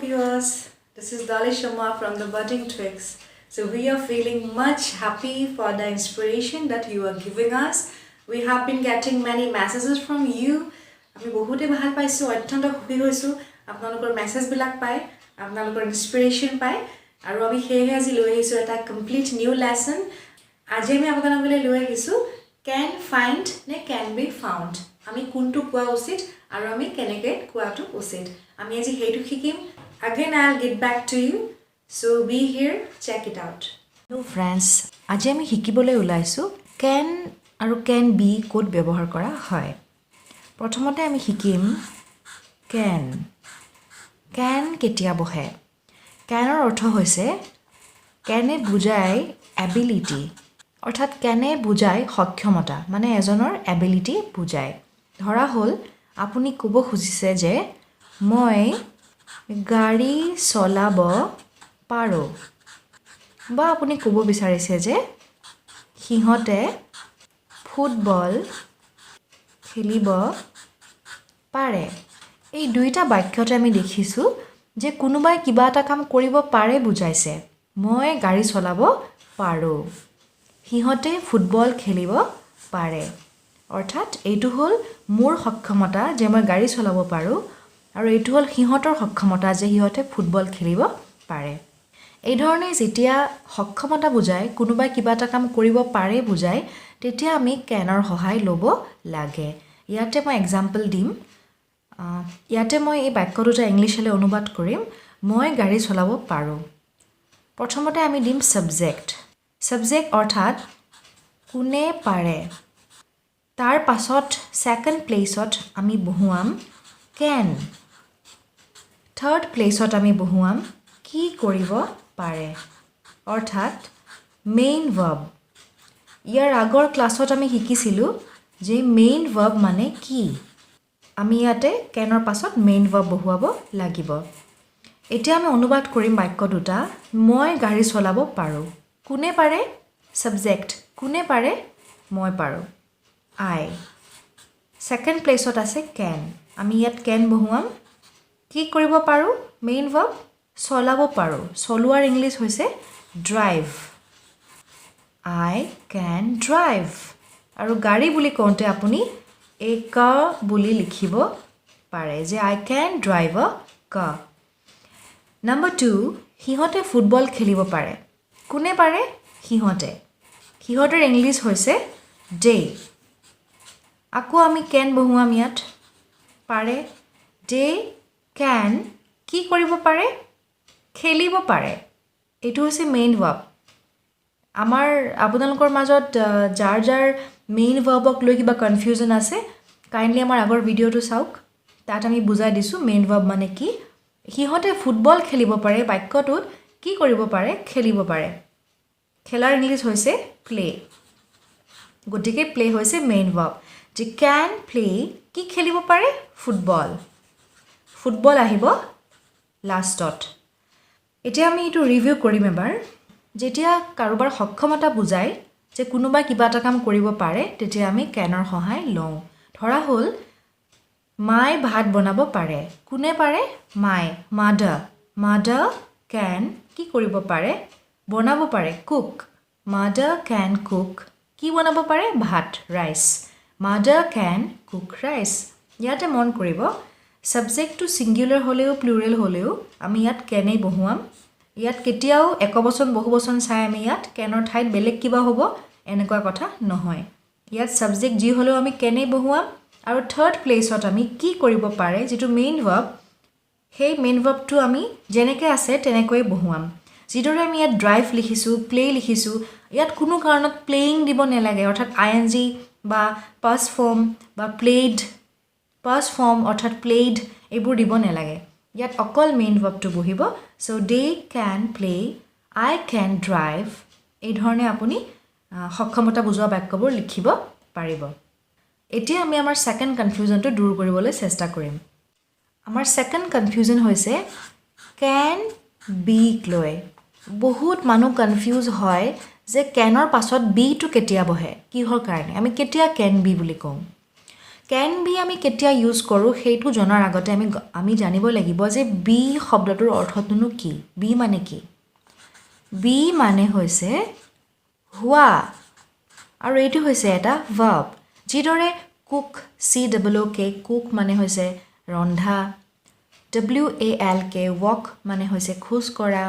Viewers, this is Dolly Sharma from the Budding Twigs. So we are feeling much happy for the inspiration that you are giving us. We have been getting many messages from you. আমি বহুতেই ভাল পাইছোঁ, অত্যন্ত সুখী হৈছোঁ আপোনালোকৰ মেছেজবিলাক পাই, আপোনালোকৰ ইনস্পিৰেশ্যন পাই। আৰু আমি সেয়েহে আজি লৈ আহিছোঁ এটা কমপ্লিট নিউ লেচন। আজি আমি আপোনালোকলৈ লৈ আহিছোঁ কেন ফাইণ্ড নে কেন বি ফাউণ্ড, আমি কোনটো কোৱা উচিত আৰু আমি কেনেকৈ কোৱাটো উচিত, আমি আজি সেইটো শিকিম। Again, I will get back to you, so be here, check it out. Hello' friends, আজি আমি শিকিবলৈ ওলাইছোঁ কেন আৰু কেন বি ক'ত ব্যৱহাৰ কৰা হয়। প্ৰথমতে আমি শিকিম কেন। কেন কেতিয়া বহে? কেনৰ অৰ্থ হৈছে, কেনে বুজায় এবিলিটি, অৰ্থাৎ কেনে বুজায় সক্ষমতা, মানে এজনৰ এবিলিটি বুজায়। ধৰা হ'ল আপুনি ক'ব খুজিছে যে মই গাড়ী চলাব পাৰোঁ, বা আপুনি ক'ব বিচাৰিছে যে সিহঁতে ফুটবল খেলিব পাৰে। এই দুয়োটা বাক্যতে আমি দেখিছোঁ যে কোনোবাই কিবা এটা কাম কৰিব পাৰে বুজাইছে। মই গাড়ী চলাব পাৰোঁ, সিহঁতে ফুটবল খেলিব পাৰে। অৰ্থাৎ এইটো হ'ল মোৰ সক্ষমতা যে মই গাড়ী চলাব পাৰোঁ আৰু এইটো হ'ল সিহঁতৰ সক্ষমতা যে সিহঁতে ফুটবল খেলিব পাৰে। এই ধৰণে যেতিয়া সক্ষমতা বুজায়, কোনোবাই কিবা এটা কাম কৰিব পাৰে বুজায়, তেতিয়া আমি কেনৰ সহায় ল'ব লাগে। ইয়াতে মই এক্সাম্পল দিম। ইয়াতে মই এই বাক্য দুটা ইংলিছলৈ অনুবাদ কৰিম। মই গাড়ী চলাব পাৰোঁ। প্ৰথমতে আমি দিম ছাবজেক্ট। ছাবজেক্ট অৰ্থাৎ কোনে পাৰে। তাৰ পাছত ছেকেণ্ড প্লেচত আমি বহুৱাম কেন। থাৰ্ড প্লেচত আমি বহুৱাম কি কৰিব পাৰে, অৰ্থাৎ মেইন ভাৰ্ব। ইয়াৰ আগৰ ক্লাছত আমি শিকিছিলোঁ যে মেইন ভাৰ্ব মানে কি। আমি ইয়াতে কেনৰ পাছত মেইন ভাৰ্ব বহুৱাব লাগিব। এতিয়া আমি অনুবাদ কৰিম বাক্য দুটা। মই গাড়ী চলাব পাৰোঁ। কোনে পাৰে? ছাবজেক্ট, কোনে পাৰে? মই পাৰোঁ, আই। ছেকেণ্ড প্লেচত আছে কেন। আমি ইয়াত কেন বহুৱাম। কি কৰিব পাৰোঁ? মেইন ভাৰ্ব, চলাব পাৰোঁ। চলোৱাৰ ইংলিছ হৈছে drive. I can drive. আৰু গাড়ী বুলি কওঁতে আপুনি এ কাৰ বুলি লিখিব পাৰে যে I can drive a car. Number 2, সিহঁতে ফুটবল খেলিব পাৰে। কোনে পাৰে? সিহঁতে। সিহঁতৰ ইংলিছ হৈছে দে। আকৌ আমি কেন বহুৱাম ইয়াত। পাৰে, দে কেন কি কৰিব পাৰে? খেলিব পাৰে। এইটো হৈছে মেইন ভাৰ্ব। আমাৰ আপোনালোকৰ মাজত যাৰ যাৰ মেইন ভাৰ্বক লৈ কিবা কনফিউজন আছে, কাইণ্ডলি আমাৰ আগৰ ভিডিঅ'টো চাওক। তাত আমি বুজাই দিছোঁ মেইন ভাৰ্ব মানে কি। সিহঁতে ফুটবল খেলিব পাৰে বাক্যটোত কি কৰিব পাৰে? খেলিব পাৰে। খেলাৰ ইংলিছ হৈছে প্লে। গতিকে প্লে হৈছে মেইন ভাৰ্ব। যে কেন প্লে, কি খেলিব পাৰে? ফুটবল। ফুটবল আহিব লাষ্টত। এতিয়া আমি এইটো ৰিভিউ কৰিম এবাৰ। যেতিয়া কাৰোবাৰ সক্ষমতা বুজায় যে কোনোবাই কিবা এটা কাম কৰিব পাৰে, তেতিয়া আমি কেনৰ সহায় লওঁ। ধৰা হ'ল মায়ে ভাত বনাব পাৰে। কোনে পাৰে? মায়ে, মাদাৰ। মাদাৰ কেন কি কৰিব পাৰে? বনাব পাৰে, কুক। Mother can cook, কি বনাব পাৰে? ভাত, rice. Mother can cook rice. ইয়াতে মন কৰিব, ছাবজেক্টটো ছিংগুলাৰ হ'লেও, প্লুৰেল হ'লেও আমি ইয়াত কেনেই বহুৱাম। ইয়াত কেতিয়াও একবচন বহুবচন চাই আমি ইয়াত কেনৰ ঠাইত বেলেগ কিবা হ'ব, এনেকুৱা কথা নহয়। ইয়াত ছাবজেক্ট যি হ'লেও আমি কেনেই বহুৱাম আৰু থাৰ্ড প্লেচত আমি কি কৰিব পাৰে, যিটো মেইন ভাৰ্ব, সেই মেইন ভাৰ্বটো আমি যেনেকৈ আছে তেনেকৈয়ে বহুৱাম। যিদৰে আমি ইয়াত ড্ৰাইভ লিখিছোঁ, প্লে লিখিছোঁ, ইয়াত কোনো কাৰণত প্লেয়িং দিব নালাগে, অৰ্থাৎ আই এন জি বা পাষ্ট ফৰ্ম বা প্লেইড, পাষ্ট ফৰ্ম অৰ্থাৎ প্লেইড, এইবোৰ দিব নালাগে। ইয়াত অকল মেইন ভাৰ্বটো বহিব। So they can play, I can drive. এই ধৰণে আপুনি সক্ষমতা বুজোৱা বাক্যবোৰ লিখিব পাৰিব। এতিয়া আমি আমাৰ ছেকেণ্ড কনফিউজনটো দূৰ কৰিবলৈ চেষ্টা কৰিম। আমাৰ ছেকেণ্ড কনফিউজন হৈছে কেন বিক লৈ। বহুত মানুহ কনফিউজ হয় যে কেনৰ পাছত বিটো কেতিয়া বহে, কিহৰ কাৰণে আমি কেতিয়া কেন বি বুলি কওঁ। Can be আমি কেতিয়া ইউজ কৰোঁ সেইটো জনাৰ আগতে আমি জানিব লাগিব যে বি শব্দটোৰ অৰ্থটোনো কি। বি মানে কি? বি মানে হৈছে হোৱা, আৰু এইটো হৈছে এটা ভাৰ্ব। যিদৰে cook, COOK, cook মানে হৈছে ৰন্ধা, WALK, walk মানে হৈছে খোজ কঢ়া,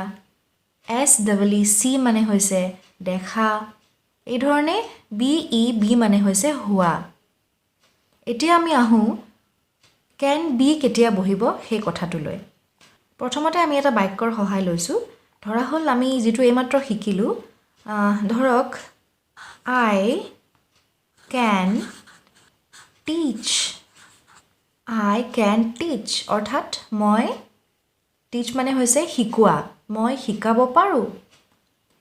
SEE, চি মানে হৈছে দেখা, এই ধৰণে বি ই, বি মানে হৈছে হোৱা। এতিয়া আমি আহোঁ কেন বি কেতিয়া বহিব সেই কথাটোলৈ। প্ৰথমতে আমি এটা বাক্যৰ সহায় লৈছোঁ। ধৰা হ'ল আমি যিটো এইমাত্ৰ শিকিলোঁ, ধৰক I can teach. I can teach অৰ্থাৎ মই, টিচ মানে হৈছে শিকোৱা, মই শিকাব পাৰোঁ।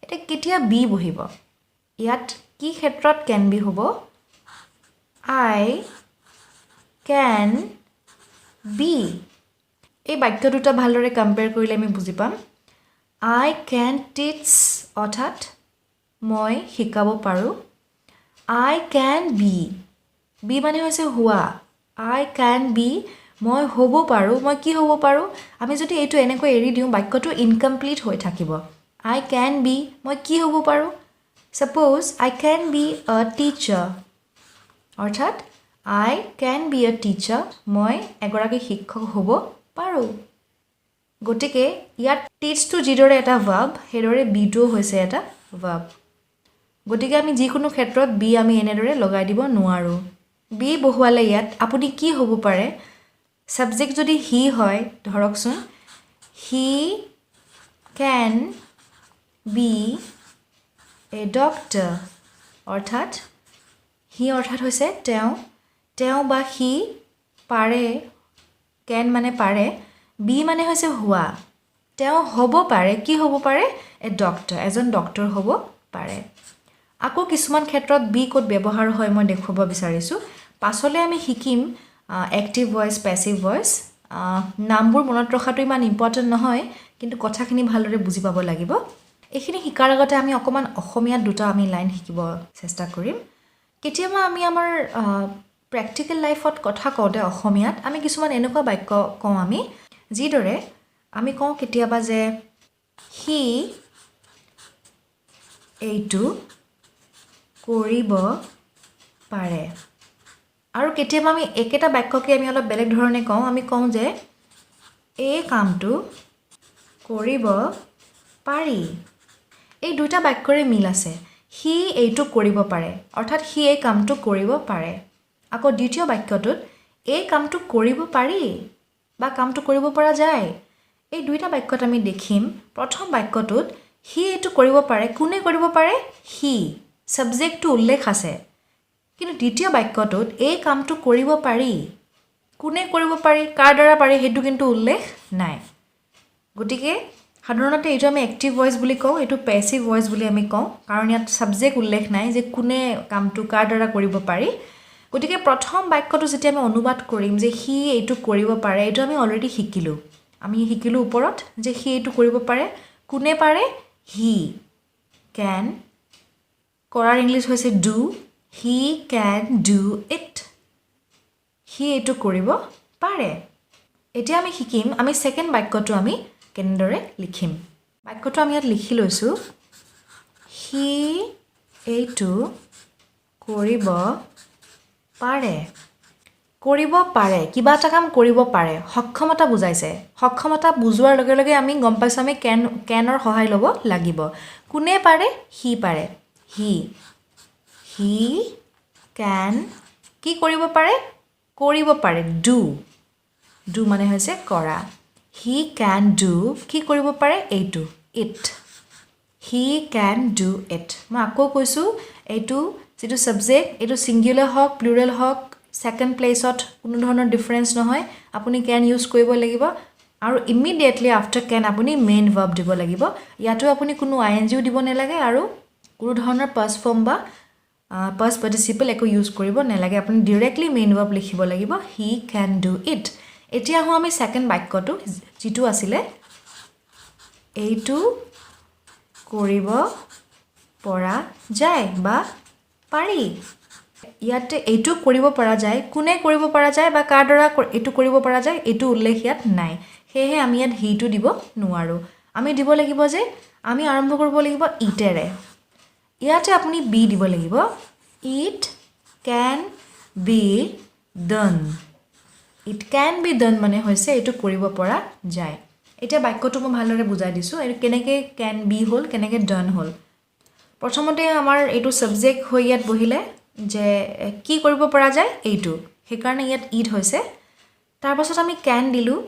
এতিয়া কেতিয়া বি বহিব? ইয়াত কি ক্ষেত্ৰত কেন বি হ'ব? I can be. এই বাক্য দুটা ভালদৰে কম্পেয়াৰ কৰিলে আমি বুজি পাম। I can teach অৰ্থাৎ মই শিকাব পাৰোঁ। I can be, be মানে হৈছে হোৱা। I can be, মই হ'ব পাৰোঁ। মই কি হ'ব পাৰোঁ? আমি যদি এইটো এনেকৈ এৰি দিওঁ, বাক্যটো ইনকমপ্লিট হৈ থাকিব। I can be, মই কি হ'ব পাৰোঁ? Suppose I can be a teacher, অৰ্থাৎ I can be a teacher, মই এগৰাকী শিক্ষক হ'ব পাৰোঁ। গতিকে ইয়াত টিচটো যিদৰে এটা ভাৰ্ব, সেইদৰে বিটোও হৈছে এটা ভাৰ্ব। গতিকে আমি যিকোনো ক্ষেত্ৰত বি আমি এনেদৰে লগাই দিব নোৱাৰোঁ। বি বহুৱালে ইয়াত আপুনি কি হ'ব পাৰে? ছাবজেক্ট যদি হি হয়, ধৰকচোন he can be a doctor, অৰ্থাৎ হি অৰ্থাৎ হৈছে তেওঁ, তেওঁ বা সি পাৰে, কেন মানে পাৰে, বি মানে হৈছে হোৱা, তেওঁ হ'ব পাৰে। কি হ'ব পাৰে? এ ডক্টৰ, এজন ডক্টৰ হ'ব পাৰে। আকৌ কিছুমান ক্ষেত্ৰত বি ক'ত ব্যৱহাৰ হয় মই দেখুৱাব বিচাৰিছোঁ। পাছলৈ আমি শিকিম এক্টিভ ভইচ, পেচিভ ভইচ। নামবোৰ মনত ৰখাটো ইমান ইম্পৰ্টেণ্ট নহয়, কিন্তু কথাখিনি ভালদৰে বুজি পাব লাগিব। এইখিনি শিকাৰ আগতে আমি অকণমান অসমীয়াত দুটা আমি লাইন শিকিব চেষ্টা কৰিম। কেতিয়াবা আমি আমাৰ প্ৰেক্টিকেল লাইফত কথা কওঁতে অসমীয়াত আমি কিছুমান এনেকুৱা বাক্য কওঁ, আমি যিদৰে আমি কওঁ কেতিয়াবা যে সি এইটো কৰিব পাৰে, আৰু কেতিয়াবা আমি একেটা বাক্যকে আমি অলপ বেলেগ ধৰণে কওঁ। আমি কওঁ যে এই কামটো কৰিব পাৰি। এই দুটা বাক্যৰে মিল আছে। সি এইটো কৰিব পাৰে, অৰ্থাৎ সি এই কামটো কৰিব পাৰে। আকৌ দ্বিতীয় বাক্যটোত এই কামটো কৰিব পাৰি বা কামটো কৰিব পৰা যায়। এই দুইটা বাক্যত আমি দেখিম, প্ৰথম বাক্যটোত সি এইটো কৰিব পাৰে, কোনে কৰিব পাৰে? সি, ছাবজেক্টটো উল্লেখ আছে। কিন্তু দ্বিতীয় বাক্যটোত এই কামটো কৰিব পাৰি, কোনে কৰিব পাৰি, কাৰ দ্বাৰা পাৰি, সেইটো কিন্তু উল্লেখ নাই। গতিকে সাধাৰণতে এইটো আমি এক্টিভ ভইচ বুলি কওঁ, এইটো পেচিভ ভইচ বুলি আমি কওঁ, কাৰণ ইয়াত ছাবজেক্ট উল্লেখ নাই যে কোনে কামটো কাৰ দ্বাৰা কৰিব পাৰি। গতিকে প্ৰথম বাক্যটো যেতিয়া আমি অনুবাদ কৰিম যে সি এইটো কৰিব পাৰে, এইটো আমি অলৰেডি শিকিলোঁ। আমি শিকিলোঁ ওপৰত যে সি এইটো কৰিব পাৰে। কোনে পাৰে? হি কেন, কৰাৰ ইংলিছ হৈছে do, he can do it, সি এইটো কৰিব পাৰে। এতিয়া আমি শিকিম আমি ছেকেণ্ড বাক্যটো আমি কেনেদৰে লিখিম। বাক্যটো আমি ইয়াত লিখি লৈছোঁ, সি এইটো কৰিব পাৰে। কৰিব পাৰে, কিবা এটা কাম কৰিব পাৰে, সক্ষমতা বুজাইছে। সক্ষমতা বুজোৱাৰ লগে লগে আমি গম পাইছোঁ আমি কেনৰ সহায় ল'ব লাগিব। কোনে পাৰে? সি পাৰে। হি, he can কি কৰিব পাৰে? কৰিব পাৰে, do, do মানে হৈছে কৰা। He can do, কি কৰিব পাৰে? এইটো, it, he can do it. মই আকৌ কৈছোঁ, এইটো যিটো ছাবজেক্ট, এইটো ছিংগুলাৰ হওক, প্লুৰেল হওক, ছেকেণ্ড প্লেচত কোনো ধৰণৰ ডিফাৰেঞ্চ নহয়, আপুনি কেন ইউজ কৰিব লাগিব। আৰু ইমিডিয়েটলি আফটাৰ কেন আপুনি মেইন ভাৰ্ব দিব লাগিব। ইয়াতো আপুনি কোনো আই এন জিও দিব নালাগে আৰু কোনো ধৰণৰ পাষ্ট ফৰ্ম বা পাষ্ট পাৰ্টিচিপল একো ইউজ কৰিব নালাগে। আপুনি ডিৰেক্টলি মেইন ভাৰ্ব লিখিব লাগিব, he can do it. এতিয়া আহোঁ আমি ছেকেণ্ড বাক্যটো, যিটো আছিলে এইটো কৰিব পৰা যায় বা পাৰি। ইয়াতে এইটো কৰিব পৰা যায়, কোনে কৰিব পৰা যায় বা কাৰ দ্বাৰা এইটো কৰিব পৰা যায় এইটো উল্লেখ ইয়াত নাই। সেয়েহে আমি ইয়াত হিটো দিব নোৱাৰোঁ। আমি দিব লাগিব যে আমি আৰম্ভ কৰিব লাগিব ইটেৰে। ইয়াতে আপুনি বি দিব লাগিব। It can be done. It can be done মানে হৈছে এইটো কৰিব পৰা যায়। এতিয়া বাক্যটো মই ভালদৰে বুজাই দিছোঁ, এইটো কেনেকৈ কেন বি হ'ল, কেনেকৈ ডান হ'ল। প্ৰথমতে আমাৰ এইটো ছাবজেক্ট হৈ ইয়াত বহিলে যে কি কৰিব পৰা যায় এইটো, সেইকাৰণে ইয়াত it হৈছে। তাৰপাছত আমি কেন দিলোঁ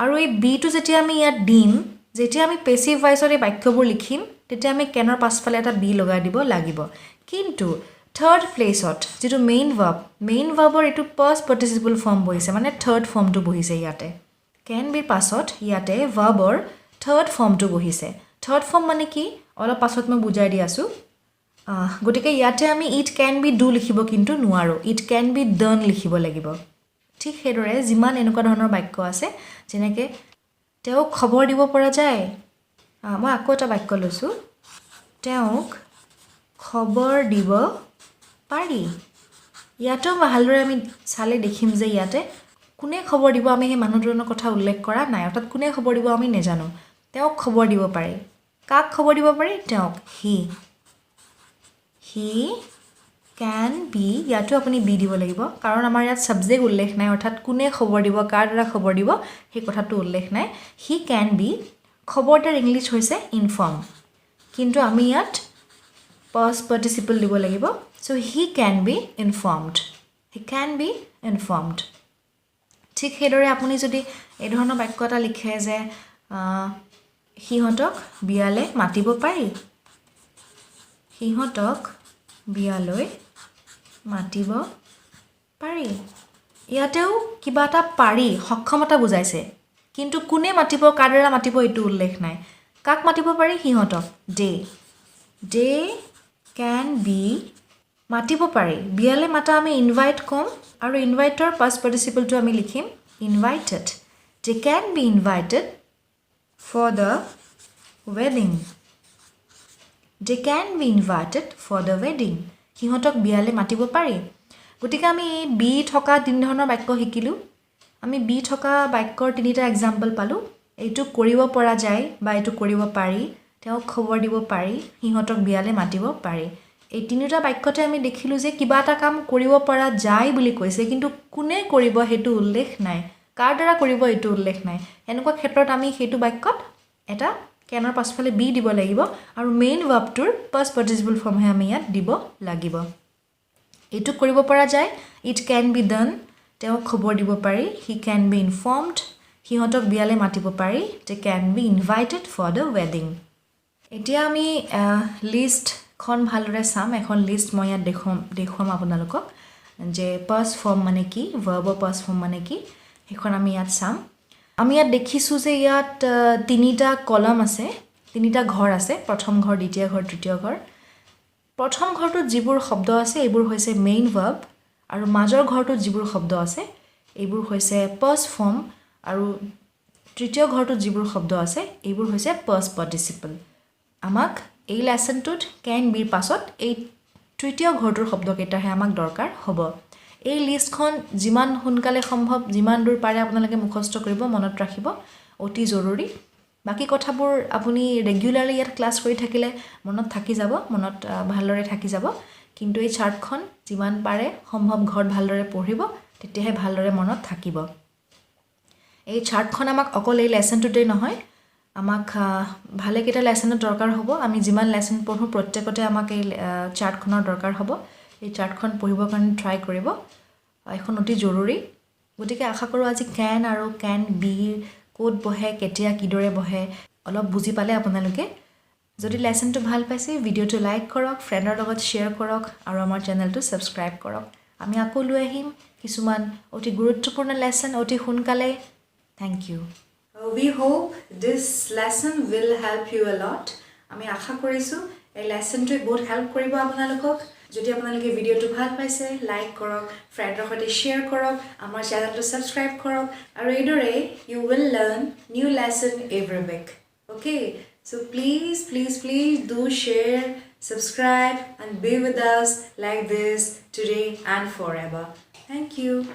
আৰু এই বিটো যেতিয়া আমি ইয়াত দিম, যেতিয়া আমি পেচিভ ভইচত এই বাক্যবোৰ লিখিম তেতিয়া আমি কেনৰ পাছফালে এটা বি লগাই দিব লাগিব। কিন্তু থাৰ্ড প্লেচত যিটো মেইন ভাৰ্ব, মেইন ভাৰ্বৰ এইটো পাষ্ট পাৰ্টিচিপল ফৰ্ম বহিছে, মানে থাৰ্ড ফৰ্মটো বহিছে ইয়াতে। কেন বিৰ পাছত ইয়াতে ভাৰ্বৰ থাৰ্ড ফৰ্মটো বহিছে। থাৰ্ড ফৰ্ম মানে কি অলপ পাছত মই বুজাই দি আছোঁ। গতিকে ইয়াতে আমি it can be do লিখিব কিন্তু নোৱাৰোঁ, it can be done লিখিব লাগিব। ঠিক সেইদৰে যিমান এনেকুৱা ধৰণৰ বাক্য আছে, যেনেকৈ তেওঁক খবৰ দিব পৰা যায়। মই আকৌ এটা বাক্য লৈছোঁ, তেওঁক খবৰ দিব পাৰি। ইয়াতেও ভালদৰে আমি চালে দেখিম যে ইয়াতে কোনে খবৰ দিব আমি সেই মানুহজনৰ কথা উল্লেখ কৰা নাই, অৰ্থাৎ কোনে খবৰ দিব আমি নেজানো। তেওঁক খবৰ দিব পাৰি। কাক খবৰ দিব পাৰি? তেওঁক, হি। He can be, ইয়াতো আপুনি বি দিব লাগিব, কাৰণ আমাৰ ইয়াত ছাবজেক্ট উল্লেখ নাই, অৰ্থাৎ কোনে খবৰ দিব, কাৰ দ্বাৰা খবৰ দিব সেই কথাটো উল্লেখ নাই। He can be, খবৰ দিয়াৰ ইংলিছ হৈছে ইনফৰ্ম, কিন্তু আমি ইয়াত পাষ্ট পাৰ্টিচিপল দিব লাগিব। So he can be informed, he can be informed. ঠিক সেইদৰে আপুনি যদি এই ধৰণৰ বাক্য এটা লিখে যে সিহঁতক বিয়ালৈ মাতিব পাৰি, সিহঁতক বিয়ালৈ মাতিব পাৰি। ইয়াতেও কিবা এটা পাৰি, সক্ষমতা বুজাইছে, কিন্তু কোনে মাতিব, কাৰ দ্বাৰা মাতিব এইটো উল্লেখ নাই। কাক মাতিব পাৰি? সিহঁতক, দে। They can be, মাতিব পাৰি। বিয়ালৈ মাতা আমি ইনভাইট ক'ম আৰু ইনভাইটৰ পাষ্ট পাৰ্টিচিপলটো আমি লিখিম invited. They can be invited for the wedding. They can be invited for the wedding. সিহঁতক বিয়ালৈ মাতিব পাৰি। গতিকে আমি এই বি থকা তিনি ধৰণৰ বাক্য শিকিলোঁ। আমি বি থকা বাক্যৰ তিনিটা এক্সাম্পল পালোঁ। এইটো কৰিব পৰা যায় বা এইটো কৰিব পাৰি, তেওঁক খবৰ দিব পাৰি, সিহঁতক বিয়ালৈ মাতিব পাৰি। এই তিনিওটা বাক্যতে আমি দেখিলোঁ যে কিবা এটা কাম কৰিব পৰা যায় বুলি কৈছে, কিন্তু কোনে কৰিব সেইটো উল্লেখ নাই, কাৰ দ্বাৰা কৰিব এইটো উল্লেখ নাই। এনেকুৱা ক্ষেত্ৰত আমি সেইটো বাক্যত এটা কেনৰ পাছফালে বি দিব লাগিব আৰু মেইন ভাৰ্বটোৰ পাষ্ট পাৰ্টিচিপল ফৰ্মহে আমি ইয়াত দিব লাগিব। এইটো কৰিব পৰা যায়, it can be done, তেওঁক খবৰ দিব পাৰি, he can be informed, সিহঁতক বিয়ালৈ মাতিব পাৰি, they can be invited for the wedding. এতিয়া আমি লিষ্টখন ভালদৰে চাম। এখন লিষ্ট মই ইয়াত দেখুৱাম আপোনালোকক যে পাষ্ট ফৰ্ম মানে কি, ভাৰ্বৰ পাষ্ট ফৰ্ম মানে কি, সেইখন আমি ইয়াত চাম। আমি ইয়াত দেখিছোঁ যে ইয়াত তিনিটা কলম আছে, তিনিটা ঘৰ আছে, প্ৰথম ঘৰ, দ্বিতীয় ঘৰ, তৃতীয় ঘৰ। প্ৰথম ঘৰটোত যিবোৰ শব্দ আছে এইবোৰ হৈছে মেইন ভাৰ্ব, আৰু মাজৰ ঘৰটোত যিবোৰ শব্দ আছে এইবোৰ হৈছে পাষ্ট ফৰ্ম, আৰু তৃতীয় ঘৰটোত যিবোৰ শব্দ আছে এইবোৰ হৈছে পাষ্ট পাৰ্টিচিপল। আমাক এই লেচনটোত কেন বিৰ পাছত এই তৃতীয় ঘৰটোৰ শব্দকেইটাহে আমাক দৰকাৰ হ'ব। এই লিষ্টখন যিমান সোনকালে সম্ভৱ, যিমান দূৰ পাৰে আপোনালোকে মুখস্থ কৰিব, মনত ৰাখিব, অতি জৰুৰী। বাকী কথাবোৰ আপুনি ৰেগুলাৰলি ইয়াত ক্লাছ কৰি থাকিলে মনত থাকি যাব, মনত ভালদৰে থাকি যাব। কিন্তু এই চাৰ্টখন যিমান পাৰে সম্ভৱ ঘৰত ভালদৰে পঢ়িব, তেতিয়াহে ভালদৰে মনত থাকিব। এই চাৰ্টখন আমাক অকল এই লেচনটোতেই নহয়, আমাক ভালেকেইটা লেচনত দৰকাৰ হ'ব। আমি যিমান লেচন পঢ়োঁ প্ৰত্যেকতে আমাক এই চাৰ্টখনৰ দৰকাৰ হ'ব। এই চাৰ্টখন পঢ়িবৰ কাৰণে ট্ৰাই কৰিব, এইখন অতি জৰুৰী। গতিকে আশা কৰোঁ আজি কেন আৰু কেন বিৰ ক'ত বহে, কেতিয়া কিদৰে বহে অলপ বুজি পালে আপোনালোকে। যদি লেচনটো ভাল পাইছে ভিডিঅ'টো লাইক কৰক, ফ্ৰেণ্ডৰ লগত শ্বেয়াৰ কৰক আৰু আমাৰ চেনেলটো ছাবস্ক্ৰাইব কৰক। আমি আকৌ লৈ আহিম কিছুমান অতি গুৰুত্বপূৰ্ণ লেচন অতি সোনকালে। Thank you. We hope this lesson will help you a lot. আমি আশা কৰিছোঁ এই লেচনটোৱে বহুত হেল্প কৰিব আপোনালোকক। যদি আপোনালোকে ভিডিঅ'টো ভাল পাইছে লাইক কৰক, ফ্ৰেণ্ডৰ সৈতে শ্বেয়াৰ কৰক, আমাৰ চেনেলটো ছাবস্ক্ৰাইব কৰক আৰু এইদৰে you will learn new lesson every week. Okay, so please please please do share. Subscribe and be with us like this today and forever. Thank you.